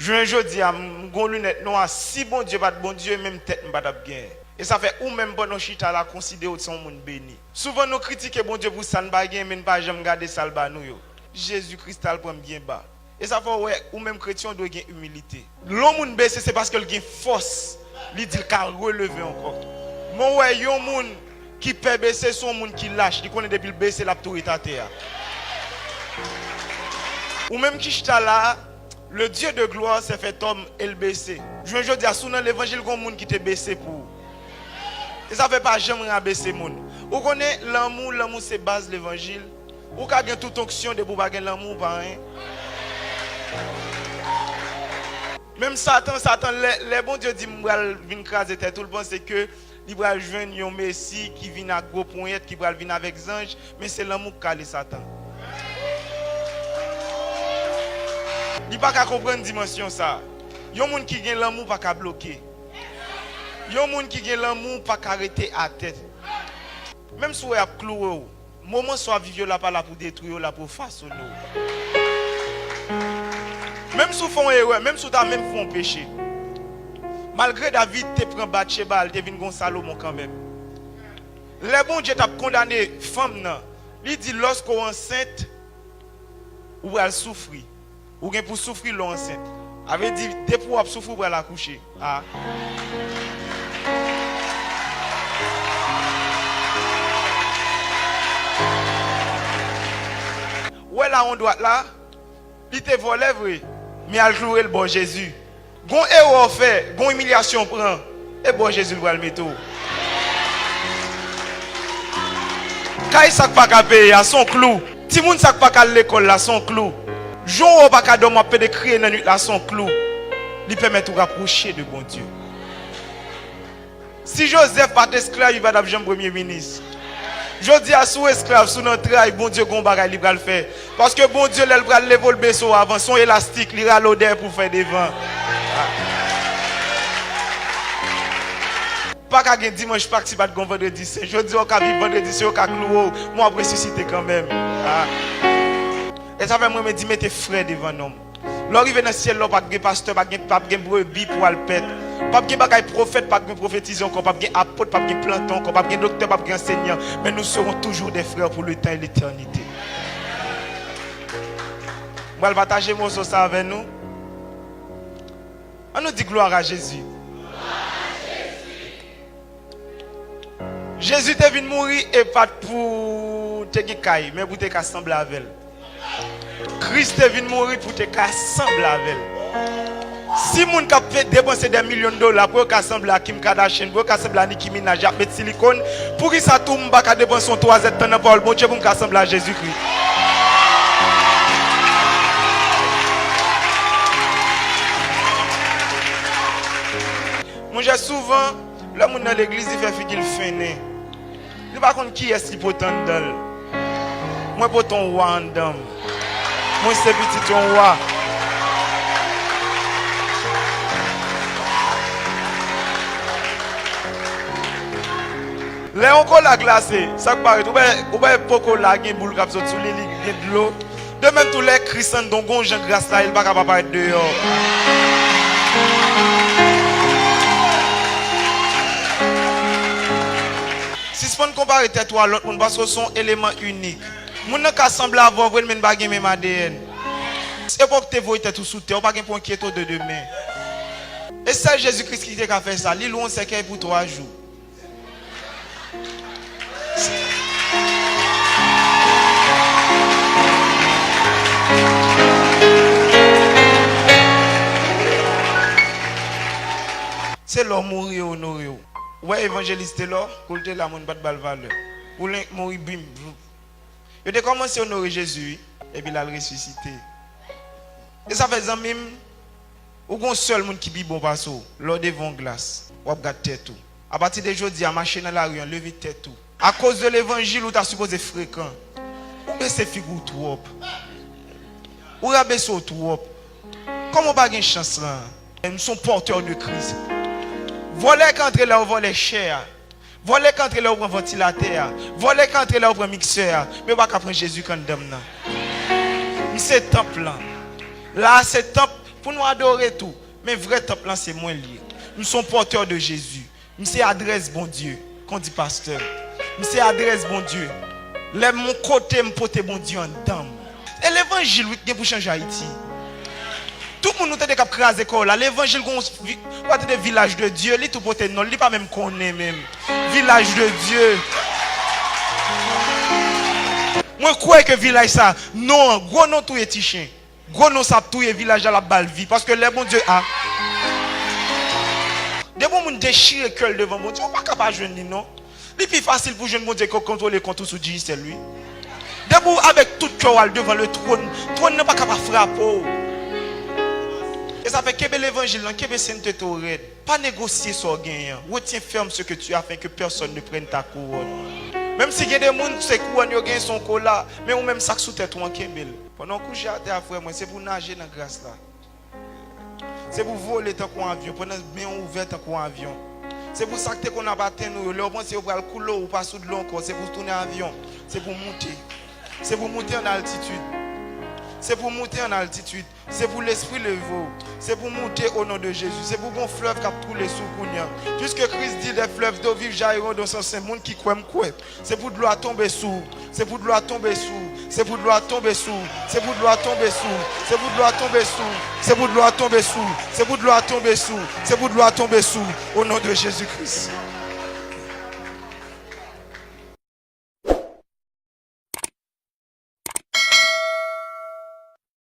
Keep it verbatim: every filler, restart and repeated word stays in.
Jounen jodi a, m gon linèt nwa, si Bondye pa t Bondye, menm tèt m pa t ap genyen. E sa fè ou menm pandan w chita la, konsidere w se yon moun beni. Souvan nou kritike Bondye pou sa n pa genyen, men n pa janm gade sa l ba nou yo. Jezi Kris t al pran m byen ba. E sa fè w wè, ou menm kretyen, w dwe gen imilite. Lè yon moun bese, se paske l gen fòs. Li di l ka releve ankò. Men w wè yon moun ki pè bese, se yon moun ki lach. Li konnen depi l bese, l ap tou ret atè a. Ou menm ki chita la a, le Dieu de gloire s'est fait homme e l bese. Jounen jodi a, si w nan levanjil, gon moun ki te bese pou ou. E sa fè pa janm rabese moun. Ou konnen lanmou, lanmou se baz levanjil. Ou ka gen tout onksyon, depi w pa gen lanmou, ou pa anyen. Menm Satan, Satan, lè, lè Bondye di m pral vin kraze tèt ou, l panse ke li pral jwenn yon Mesi ki vin ak gwo ponyèt, ki pral vin avèk zanj, men se lanmou k kale Satan. Li pa ka konprann dimansyon sa a. Yon moun ki gen lanmou pa ka bloke. Yon moun ki gen lanmou pa ka rete atè. Menm si w wè y ap klouwe w, moman sa w ap viv yo la pa la pou detwi w, la pou fasone w. Menm si w fè yon erè, menm si w ta menm fè yon peche. Malgre David te pran Batcheba, li te vin gon Salomon kanmenm. Lè Bondye t ap kondane fanm nan, li di, lòske w ansent, ou pral soufri. Ou gen pou soufri lè w ansent. A vle di, depi w ap soufri, w pral akouche. A. Ou wè la yon dwat la, li te vòlè vre, men al klouwe l bò Jezi. Gon erè w fè, gon imilyasyon w pran, e bò Jezi l pral mete w. Kay sa k pa ka peye a, se yon klou. Timoun sa k pa ka al lekòl la, se yon klou. Jan w wè w pa ka dòmi, w ap pede kriye nan nuit la, se yon klou. Li pèmèt ou rapwoche de Bondye. Si Jozèf pa t esklav, li pa t ap janm premye minis. Jodi a, si w esklav, si w nan tray, Bondye gon bagay li pral fè. Paske Bondye, lè l pral leve w, l bese w avan. Se yon elastik, li rale w dèyè pou fè devan. Pa ka gen dimanch Pak si pa t gon vandredi sen. Jodi a, w ka viv vandredi sen, yo ka klouwe w, men w ap resisite kanmenm. A. E sa fè mwen, mwen di, mete frè devan non m. Lè w rive nan syèl la, w p ap gen pastè, p ap gen, p ap gen brebi pou w al pèt. P ap gen bagay pwofèt, p ap gen pwofetize ankò, p ap gen apot, p ap gen plante ankò, p ap gen doktè, p ap gen ansèyan. Men nous serons toujours des frères pour le temps et l'éternité. Mwen pral pataje moso sa avè nou. An nou di glwa a Jezi. Jezi te vin mouri e pa t pou te gen kay, men pou te ka sanble avè l. Kris te vin mouri pou te ka sanble avè l. Si moun k ap fè depanse dè milyon dola pou yo ka sanble a Kim Kardashian, pou yo ka sanble a Nicki Minaj, y ap met silikòn, poukisa tou m pa ka depanse yon twazèdtan nan pawòl Bondye pou m ka sanble a Jezikri? Monchè, souvan, lè moun nan legliz, li fè figi l fennen. Li pa konn kiyès li pote anndan l. Mwen pote yon wa anndan m. Mwen se pitit yon wa. Lè yon kola glase, sa k parèt, ou wè, ou wè po kola gen boul k ap sot sou li, li gen dlo. De menm tou, lè Kris anndan w, gon jan gras la ye, l pa ka pa parèt deyò. Sispann konpare tèt ou a lòt moun, paske w se yon eleman inik. Moun nan ka sanble avè w vre, men n pa gen menm A D N. Se pa w ki te voye tèt ou sou tè, ou pa gen pou enkyete w de demen. E sèl Jezi Kris ki te ka fè sa, li lwe yon sèkèy pou twa jou. Se lè w mouri yo onore w. Ou wè evanjelis Telò, kou l te la, moun pa t ba l valè. Pou l mouri, bim, voup. Yo te kòmanse onore Jezi, wi, epi l al resisite. E sa fè, zanmi m, ou gon sèl moun ki pi bon pase w. Lè w devan yon glas, w ap gad tèt ou. Apati de jodi a, mache nan lari an, leve tèt ou. Akoz de levanjil, ou ta sipoze frekan. Ou bese figi w twòp. Ou rabese w twòp. Kòman w pa gen chans lan? M se yon pòtè de Kris. Vòlè ka antre la yo vòlè chè a. Vòlè ka antre la yo pran vantilatè a. Vòlè ka antre la yo pran miksè a. Men yo pa ka pran Jezi k anndan m nan. M se tanp lan. La a se tanp Pou nou adore tou. Men vrè tanp lan se mwen l ye. M se yon pòtè de Jezi. M se adrès Bondye, kon di pastè. M se adrès Bondye. Lè m yon kote, m pote Bondye anndan m. E levanjil, wi, ki gen pou chanje Ayiti. Tout moun nou tande k ap kraze kò yo la, levanjil gon vi-, w a tande Vilaj de Dye, li tou pote non l, li pa menm konnen menm. Vilaj de Dye. Mwen kwè ke vilaj sa, non an, gwo non touye ti chen. Gwo non sa ap touye vilaj la, l ap ba l vi. Paske lè Bondye a. Depi yon moun dechire kè l devan Bondye, ou pa ka pa jwenn li non. Li pi fasil pou jwenn Bondye ke kontwole kont ou sou Digicel, wi. Depi w avèk tout kè w al devan le trône, twòn nan pa ka pa frape w. E sa fè kenbe levanjil lan, kenbe sentete w rèd. Pa negosye sa w genyen an. Retiens ferme ce que tu as afin que personne ne prenne ta couronne. Menm si gen de moun, se kouwòn yo genyen, se yon kola, men ou menm sa k sou tèt ou an, kenbe l. Pandan w kouche atè a, frè mwen, se pou w naje nan gras la. Se pou w vole tankou yon avyon, pandan men w ouvè tankou yon avyon. Se pou sa k te konn ap atenn ou yo, lè w panse yo pral koule w, ou pa sou dlo ankò, se pou w tounen avyon. Se pou w moute. Se pou w moute an altitid. Se pou w moute an altitid. Se pou lespri leve w. Se pou w moute o non de Jezi. Se pou gon flèv k ap koule sou w kounye a. Puiske Kris di, des fleuves d'eau vive jailliront de son sein. Moun ki kwè, m kwè. Se pou dlo a tonbe sou w. Se pou dlo a tonbe sou w. Se pou dlo a tonbe sou w. Se pou dlo a tonbe sou w. Se pou dlo a tonbe sou w. Se pou dlo a tonbe sou w. Se pou dlo a tonbe sou w. O non de Jezi Kris.